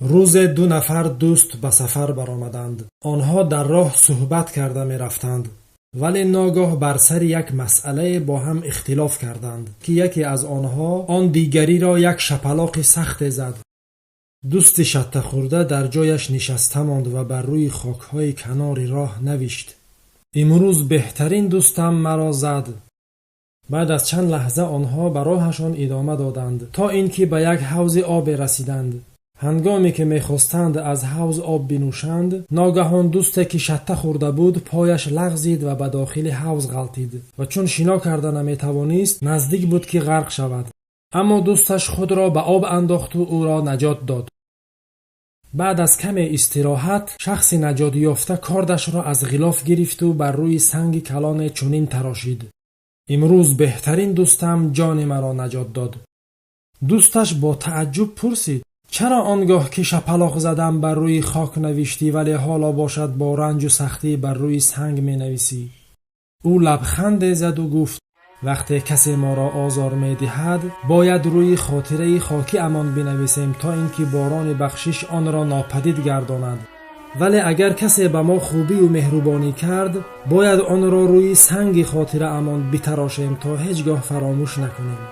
Рӯзе ду нафар дӯст ба сафар баромаданд. Онҳо дар роҳ суҳбат карда мерафтанд, вале ногоҳ бар сари як масъалае бо ҳам ихтилоф карданд, ки яке аз онҳо он дигариро як шапалоқи сахте зад. Дӯсти шаттахӯрда дар ҷояш нишаста монд ва бар рӯи хокҳои канори роҳ навишт: имрӯз беҳтарин дӯстам маро зад. Баъд аз чанд лаҳза онҳо ба роҳашон идома доданд, то ин ки ба як ҳавзи обе расиданд. Ҳангоме ки мехостанд аз ҳавз об бинӯшанд, ногаҳон дӯсте ки шатта хӯрда буд пояш лағзид ва ба дохили ҳавз ғалтид ва чун шино карда наметавонист, наздик буд ки ғарқ шавад. Аммо дӯсташ худро ба об андохту ӯро наҷот дод. Баъд аз каме истироҳат шахси наҷотёфта кордашро аз ғилоф гирифту бар рӯи санги калоне чунин тарошид: имрӯз беҳтарин дӯстам ҷони маро наҷот дод. Дӯсташ бо тааҷҷуб пурсид: чаро он гоҳ ки шапалоқ задам бар рӯи хок навиштӣ, вале ҳоло бошад бо ранҷу сахтӣ бар рӯи санг менависӣ? Ӯ лабханде заду гуфт: вақте касе моро озор медиҳад, бояд рӯи хотираи хокиамон бинависем, то ин ки борони бахшиш онро нопадид гардонад. Вале агар касе ба мо хубию меҳрубонӣ кард, бояд онро рӯи санги хотираамон битарошем, то ҳеҷ гоҳ фаромӯш накунем.